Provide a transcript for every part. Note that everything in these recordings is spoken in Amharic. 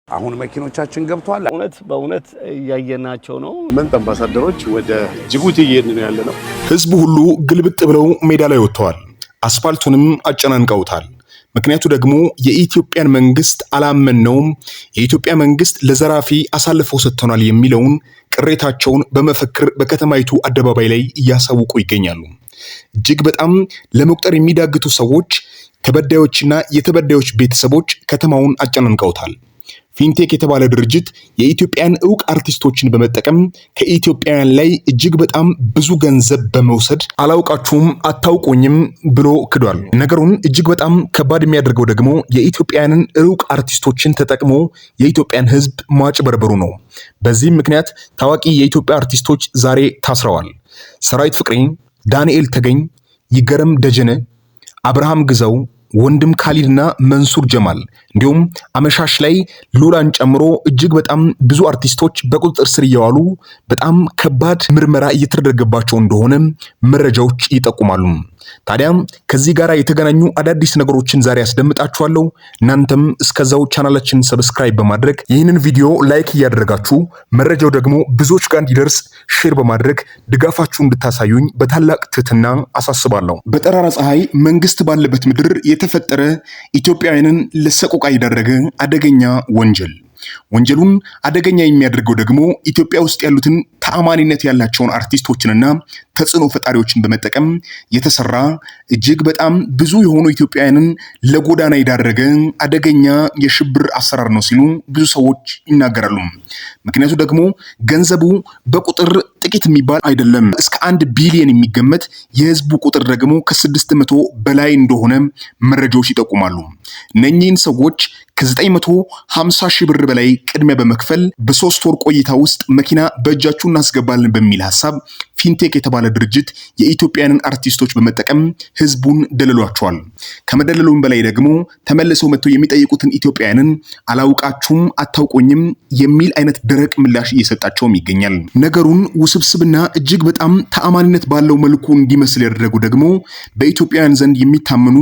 አሁን መኪኖቻችን ገብተዋል። እውነት በእውነት እያየናቸው ነው። 8 አምባሳደሮች ወደ ጅቡቲ እየሄድን ነው ያለ ነው። ህዝቡ ሁሉ ግልብጥ ብለው ሜዳ ላይ ወጥተዋል። አስፋልቱንም አጨናንቀውታል። ምክንያቱ ደግሞ የኢትዮጵያን መንግስት አላመንነውም፣ የኢትዮጵያ መንግስት ለዘራፊ አሳልፈው ሰጥተናል የሚለውን ቅሬታቸውን በመፈክር በከተማይቱ አደባባይ ላይ እያሳወቁ ይገኛሉ። እጅግ በጣም ለመቁጠር የሚዳግቱ ሰዎች፣ ተበዳዮችና የተበዳዮች ቤተሰቦች ከተማውን አጨናንቀውታል። ፊንቴክ የተባለ ድርጅት የኢትዮጵያን እውቅ አርቲስቶችን በመጠቀም ከኢትዮጵያውያን ላይ እጅግ በጣም ብዙ ገንዘብ በመውሰድ አላውቃችሁም፣ አታውቁኝም ብሎ ክዷል። ነገሩን እጅግ በጣም ከባድ የሚያደርገው ደግሞ የኢትዮጵያውያንን እውቅ አርቲስቶችን ተጠቅሞ የኢትዮጵያን ሕዝብ ማጭበርበሩ ነው። በዚህም ምክንያት ታዋቂ የኢትዮጵያ አርቲስቶች ዛሬ ታስረዋል። ሰራዊት ፍቅሬ፣ ዳንኤል ተገኝ፣ ይገረም ደጀነ፣ አብርሃም ግዛው፣ ወንድም ካሊድና መንሱር ጀማል እንዲሁም አመሻሽ ላይ ሉላን ጨምሮ እጅግ በጣም ብዙ አርቲስቶች በቁጥጥር ስር እየዋሉ በጣም ከባድ ምርመራ እየተደረገባቸው እንደሆነ መረጃዎች ይጠቁማሉ። ታዲያ ከዚህ ጋር የተገናኙ አዳዲስ ነገሮችን ዛሬ ያስደምጣችኋለሁ። እናንተም እስከዛው ቻናላችንን subscribe በማድረግ፣ ይህንን ቪዲዮ like እያደረጋችሁ፣ መረጃው ደግሞ ብዙዎች ጋር እንዲደርስ share በማድረግ ድጋፋችሁ እንድታሳዩኝ በታላቅ ትህትና አሳስባለሁ። በጠራራ ፀሐይ መንግስት ባለበት ምድር የተፈጠረ፣ ኢትዮጵያውያንን ለሰቆቃ የዳረገ አደገኛ ወንጀል። ወንጀሉን አደገኛ የሚያደርገው ደግሞ ኢትዮጵያ ውስጥ ያሉትን ተአማኒነት ያላቸውን አርቲስቶችንና ተጽዕኖ ፈጣሪዎችን በመጠቀም የተሰራ፣ እጅግ በጣም ብዙ የሆኑ ኢትዮጵያውያንን ለጎዳና የዳረገ አደገኛ የሽብር አሰራር ነው ሲሉ ብዙ ሰዎች ይናገራሉ። ምክንያቱ ደግሞ ገንዘቡ በቁጥር ጥቂት የሚባል አይደለም። እስከ 1 ቢሊየን የሚገመት፣ የህዝቡ ቁጥር ደግሞ ከ600 በላይ እንደሆነ መረጃዎች ይጠቁማሉ። እነኚህን ሰዎች ከ950 ሺህ ብር በላይ ቅድሚያ በመክፈል በ3 ወር ቆይታ ውስጥ መኪና በእጃችሁ እናስገባለን በሚል ሀሳብ ፊንቴክ የተባለ ድርጅት የኢትዮጵያንን አርቲስቶች በመጠቀም ህዝቡን ደልሏቸዋል። ከመደለሉም በላይ ደግሞ ተመልሰው መጥተው የሚጠይቁትን ኢትዮጵያውያንን አላውቃችሁም፣ አታውቁኝም የሚል አይነት ደረቅ ምላሽ እየሰጣቸውም ይገኛል። ነገሩን ውስብስብና እጅግ በጣም ተአማኒነት ባለው መልኩ እንዲመስል ያደረጉ ደግሞ በኢትዮጵያውያን ዘንድ የሚታመኑ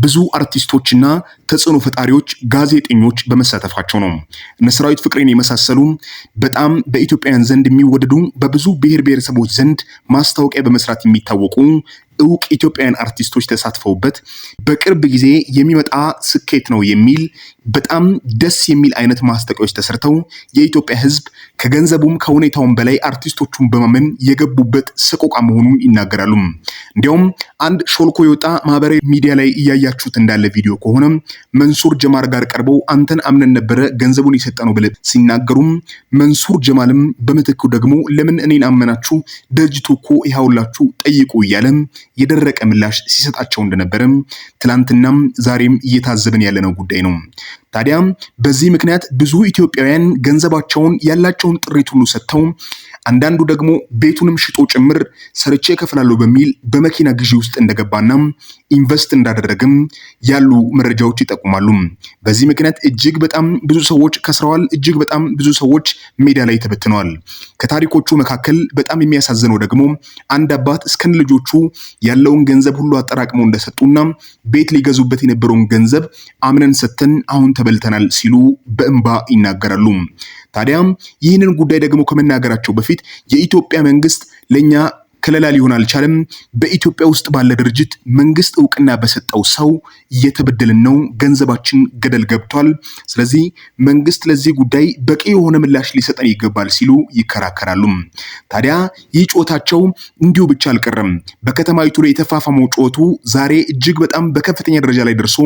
ብዙ አርቲስቶችና ተጽዕኖ ፈጣሪዎች፣ ጋዜጠኞች በመሳተፋቸው ነው። እነ ሰራዊት ፍቅሬን የመሳሰሉ በጣም በኢትዮጵያውያን ዘንድ የሚወደዱ፣ በብዙ ብሔር ብሔረሰቦች ዘንድ ማስታወቂያ በመስራት የሚታወቁ እውቅ ኢትዮጵያውያን አርቲስቶች ተሳትፈውበት በቅርብ ጊዜ የሚመጣ ስኬት ነው የሚል በጣም ደስ የሚል አይነት ማስታወቂያዎች ተሰርተው የኢትዮጵያ ሕዝብ ከገንዘቡም ከሁኔታውም በላይ አርቲስቶቹን በማመን የገቡበት ሰቆቃ መሆኑን ይናገራሉ። እንዲያውም አንድ ሾልኮ የወጣ ማህበራዊ ሚዲያ ላይ እያያችሁት እንዳለ ቪዲዮ ከሆነ መንሱር ጀማል ጋር ቀርበው አንተን አምነን ነበረ ገንዘቡን የሰጠነው ብለው ሲናገሩም፣ መንሱር ጀማልም በምትኩ ደግሞ ለምን እኔን አመናችሁ? ድርጅቱ እኮ ይኸውላችሁ ጠይቁ እያለ የደረቀ ምላሽ ሲሰጣቸው እንደነበረም ትላንትናም ዛሬም እየታዘብን ያለነው ጉዳይ ነው። ታዲያ በዚህ ምክንያት ብዙ ኢትዮጵያውያን ገንዘባቸውን፣ ያላቸውን ጥሪት ሁሉ ሰጥተው፣ አንዳንዱ ደግሞ ቤቱንም ሽጦ ጭምር ሰርቼ እከፍላለሁ በሚል በመኪና ግዢ ውስጥ እንደገባና invest እንዳደረግም ያሉ መረጃዎች ይጠቁማሉ። በዚህ ምክንያት እጅግ በጣም ብዙ ሰዎች ከስረዋል። እጅግ በጣም ብዙ ሰዎች ሜዳ ላይ ተበትነዋል። ከታሪኮቹ መካከል በጣም የሚያሳዝነው ደግሞ አንድ አባት እስከነ ልጆቹ ያለውን ገንዘብ ሁሉ አጠራቅመው እንደሰጡና ቤት ሊገዙበት የነበረውን ገንዘብ አምነን ሰጥተን አሁን ተበልተናል ሲሉ በእንባ ይናገራሉ። ታዲያም ይህንን ጉዳይ ደግሞ ከመናገራቸው በፊት የኢትዮጵያ መንግስት ለእኛ ከለላ ሊሆን አልቻለም። በኢትዮጵያ ውስጥ ባለ ድርጅት፣ መንግስት እውቅና በሰጠው ሰው እየተበደልን ነው፣ ገንዘባችን ገደል ገብቷል። ስለዚህ መንግስት ለዚህ ጉዳይ በቂ የሆነ ምላሽ ሊሰጠን ይገባል ሲሉ ይከራከራሉ። ታዲያ ይህ ጩኸታቸው እንዲሁ ብቻ አልቀረም። በከተማይቱ ላይ የተፋፋመው ጩኸቱ ዛሬ እጅግ በጣም በከፍተኛ ደረጃ ላይ ደርሶ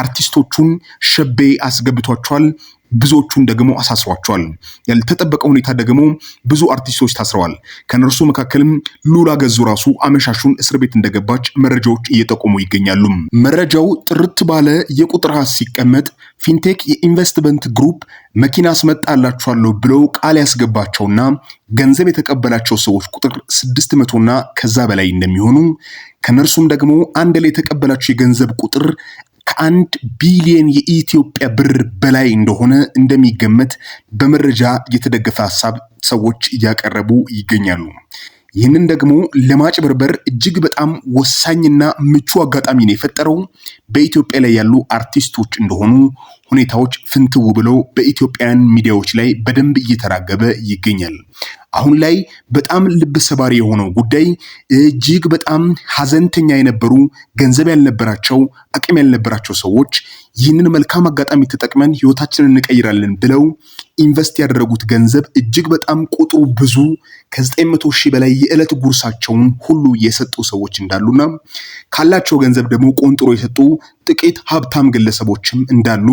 አርቲስቶቹን ሸቤ አስገብቷቸዋል። ብዙዎቹን ደግሞ አሳስሯቸዋል። ያልተጠበቀ ሁኔታ ደግሞ ብዙ አርቲስቶች ታስረዋል። ከነርሱ መካከልም ሉላ ገዙ ራሱ አመሻሹን እስር ቤት እንደገባች መረጃዎች እየጠቆሙ ይገኛሉ። መረጃው ጥርት ባለ የቁጥር አሃዝ ሲቀመጥ ፊንቴክ የኢንቨስትመንት ግሩፕ መኪና አስመጣላችኋለሁ ብለው ቃል ያስገባቸውና ገንዘብ የተቀበላቸው ሰዎች ቁጥር 600ና ከዛ በላይ እንደሚሆኑ፣ ከነርሱም ደግሞ አንድ ላይ የተቀበላቸው የገንዘብ ቁጥር ከ1 ቢሊየን የኢትዮጵያ ብር በላይ እንደሆነ እንደሚገመት በመረጃ የተደገፈ ሀሳብ ሰዎች እያቀረቡ ይገኛሉ። ይህንን ደግሞ ለማጭበርበር እጅግ በጣም ወሳኝና ምቹ አጋጣሚ ነው የፈጠረው በኢትዮጵያ ላይ ያሉ አርቲስቶች እንደሆኑ ሁኔታዎች ፍንትው ብለው በኢትዮጵያውያን ሚዲያዎች ላይ በደንብ እየተራገበ ይገኛል። አሁን ላይ በጣም ልብ ሰባሪ የሆነው ጉዳይ እጅግ በጣም ሀዘንተኛ የነበሩ፣ ገንዘብ ያልነበራቸው፣ አቅም ያልነበራቸው ሰዎች ይህንን መልካም አጋጣሚ ተጠቅመን ህይወታችንን እንቀይራለን ብለው invest ያደረጉት ገንዘብ እጅግ በጣም ቁጥሩ ብዙ፣ ከ900 ሺህ በላይ የዕለት ጉርሳቸውን ሁሉ የሰጡ ሰዎች እንዳሉና ካላቸው ገንዘብ ደግሞ ቆንጥሮ የሰጡ ጥቂት ሀብታም ግለሰቦችም እንዳሉ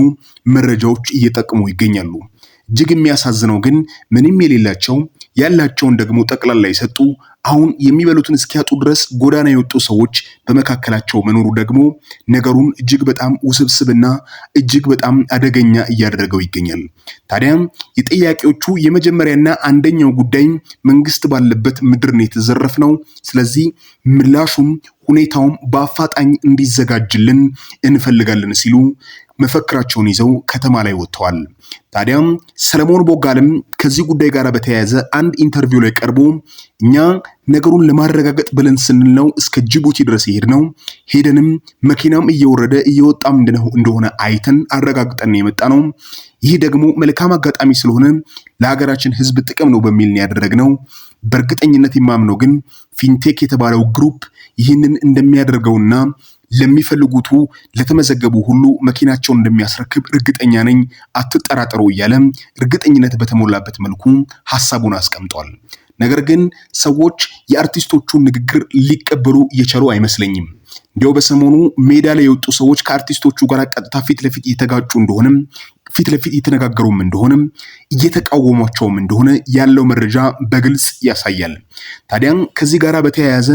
መረጃዎች እየጠቀሙ ይገኛሉ። እጅግ የሚያሳዝነው ግን ምንም የሌላቸው፣ ያላቸውን ደግሞ ጠቅላላ የሰጡ፣ አሁን የሚበሉትን እስኪያጡ ድረስ ጎዳና የወጡ ሰዎች በመካከላቸው መኖሩ ደግሞ ነገሩን እጅግ በጣም ውስብስብና እጅግ በጣም አደገኛ እያደረገው ይገኛል። ታዲያም የጥያቄዎቹ የመጀመሪያና አንደኛው ጉዳይ መንግስት ባለበት ምድር ነው የተዘረፍነው፣ ስለዚህ ምላሹም ሁኔታውም በአፋጣኝ እንዲዘጋጅልን እንፈልጋለን ሲሉ መፈክራቸውን ይዘው ከተማ ላይ ወጥተዋል። ታዲያም ሰለሞን ቦጋለም ከዚህ ጉዳይ ጋር በተያያዘ አንድ interview ላይ ቀርቦ እኛ ነገሩን ለማረጋገጥ ብለን ስንል ነው እስከ ጅቡቲ ድረስ የሄድነው። ሄደንም መኪናም እየወረደ እየወጣም እንደሆነ አይተን አረጋግጠን የመጣነው። ይህ ደግሞ መልካም አጋጣሚ ስለሆነ ለሀገራችን ሕዝብ ጥቅም ነው በሚል ያደረግነው። በእርግጠኝነት የማምነው ግን ፊንቴክ የተባለው group ይህንን እንደሚያደርገውና ለሚፈልጉቱ ለተመዘገቡ ሁሉ መኪናቸውን እንደሚያስረክብ እርግጠኛ ነኝ፣ አትጠራጠሩ እያለ እርግጠኝነት በተሞላበት መልኩ ሀሳቡን አስቀምጧል። ነገር ግን ሰዎች የአርቲስቶቹን ንግግር ሊቀበሉ እየቻሉ አይመስለኝም። እንዲያው በሰሞኑ ሜዳ ላይ የወጡ ሰዎች ከአርቲስቶቹ ጋር ቀጥታ ፊት ለፊት እየተጋጩ እንደሆነም፣ ፊት ለፊት እየተነጋገሩም እንደሆነም፣ እየተቃወሟቸውም እንደሆነ ያለው መረጃ በግልጽ ያሳያል። ታዲያም ከዚህ ጋር በተያያዘ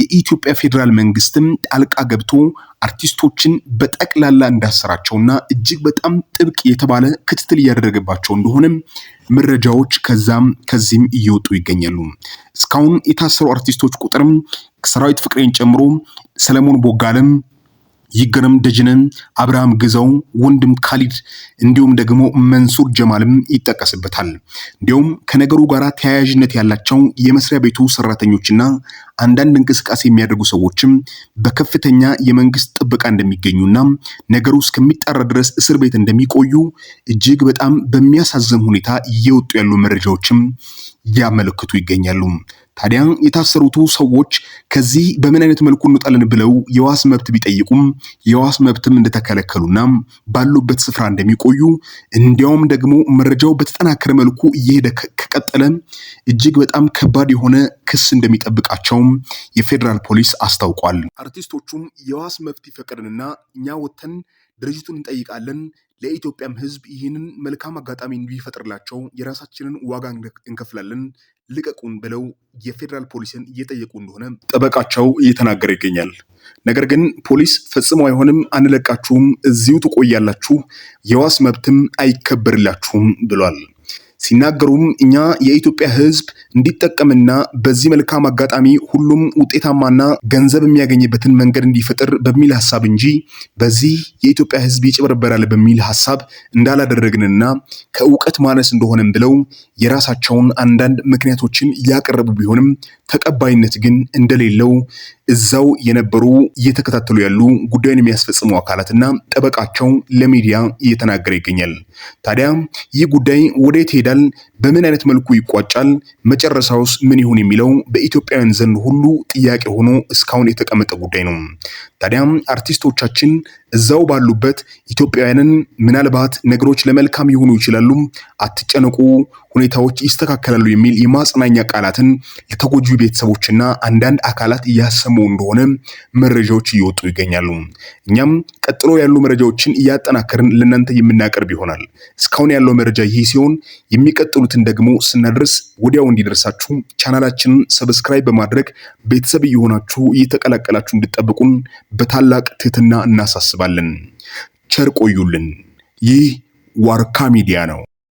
የኢትዮጵያ ፌዴራል መንግስትም ጣልቃ ገብቶ አርቲስቶችን በጠቅላላ እንዳሰራቸውና እጅግ በጣም ጥብቅ የተባለ ክትትል እያደረገባቸው እንደሆነም መረጃዎች ከዛም ከዚህም እየወጡ ይገኛሉ። እስካሁን የታሰሩ አርቲስቶች ቁጥርም ሰራዊት ፍቅሬን ጨምሮ ሰለሞን ቦጋለም፣ ይገረም ደጀነን፣ አብርሃም ግዛው፣ ወንድም ካሊድ እንዲሁም ደግሞ መንሱር ጀማልም ይጠቀስበታል። እንዲሁም ከነገሩ ጋር ተያያዥነት ያላቸው የመስሪያ ቤቱ ሰራተኞችና አንዳንድ እንቅስቃሴ የሚያደርጉ ሰዎችም በከፍተኛ የመንግስት ጥበቃ እንደሚገኙና ነገሩ እስከሚጣራ ድረስ እስር ቤት እንደሚቆዩ እጅግ በጣም በሚያሳዝን ሁኔታ እየወጡ ያሉ መረጃዎችም ያመለክቱ ይገኛሉ። ታዲያ የታሰሩቱ ሰዎች ከዚህ በምን አይነት መልኩ እንወጣለን ብለው የዋስ መብት ቢጠይቁም የዋስ መብትም እንደተከለከሉና ባሉበት ስፍራ እንደሚቆዩ፣ እንዲያውም ደግሞ መረጃው በተጠናከረ መልኩ እየሄደ ከቀጠለ እጅግ በጣም ከባድ የሆነ ክስ እንደሚጠብቃቸውም የፌዴራል ፖሊስ አስታውቋል። አርቲስቶቹም የዋስ መብት ይፈቀድንና እኛ ወጥተን ድርጅቱን እንጠይቃለን፣ ለኢትዮጵያም ሕዝብ ይህንን መልካም አጋጣሚ እንዲፈጥርላቸው የራሳችንን ዋጋ እንከፍላለን፣ ልቀቁን ብለው የፌዴራል ፖሊስን እየጠየቁ እንደሆነ ጠበቃቸው እየተናገረ ይገኛል። ነገር ግን ፖሊስ ፈጽሞ አይሆንም፣ አንለቃችሁም፣ እዚሁ ትቆያላችሁ፣ የዋስ መብትም አይከበርላችሁም ብሏል። ሲናገሩም እኛ የኢትዮጵያ ሕዝብ እንዲጠቀምና በዚህ መልካም አጋጣሚ ሁሉም ውጤታማና ገንዘብ የሚያገኝበትን መንገድ እንዲፈጥር በሚል ሀሳብ እንጂ በዚህ የኢትዮጵያ ሕዝብ ይጭበረበራል በሚል ሀሳብ እንዳላደረግንና ከእውቀት ማነስ እንደሆነም ብለው የራሳቸውን አንዳንድ ምክንያቶችን እያቀረቡ ቢሆንም ተቀባይነት ግን እንደሌለው እዛው የነበሩ፣ እየተከታተሉ ያሉ፣ ጉዳዩን የሚያስፈጽሙ አካላትና ጠበቃቸው ለሚዲያ እየተናገረ ይገኛል። ታዲያ ይህ ጉዳይ ወዴት ይሄዳል? በምን አይነት መልኩ ይቋጫል? መጨረሻውስ ምን ይሁን የሚለው በኢትዮጵያውያን ዘንድ ሁሉ ጥያቄ ሆኖ እስካሁን የተቀመጠ ጉዳይ ነው። ታዲያም አርቲስቶቻችን እዛው ባሉበት ኢትዮጵያውያንን ምናልባት ነገሮች ለመልካም ይሆኑ ይችላሉ፣ አትጨነቁ፣ ሁኔታዎች ይስተካከላሉ የሚል የማጽናኛ ቃላትን ለተጎጂ ቤተሰቦችና አንዳንድ አካላት እያሰሙ እንደሆነ መረጃዎች እየወጡ ይገኛሉ። እኛም ቀጥሎ ያሉ መረጃዎችን እያጠናከርን ለእናንተ የምናቀርብ ይሆናል። እስካሁን ያለው መረጃ ይህ ሲሆን የሚቀጥሉትን ደግሞ ስናደርስ ወዲያው እንዲደርሳችሁ ቻናላችንን subscribe በማድረግ ቤተሰብ እየሆናችሁ እየተቀላቀላችሁ እንድጠብቁን በታላቅ ትህትና እናሳስባለን። ቸር ቆዩልን። ይህ ዋርካ ሚዲያ ነው።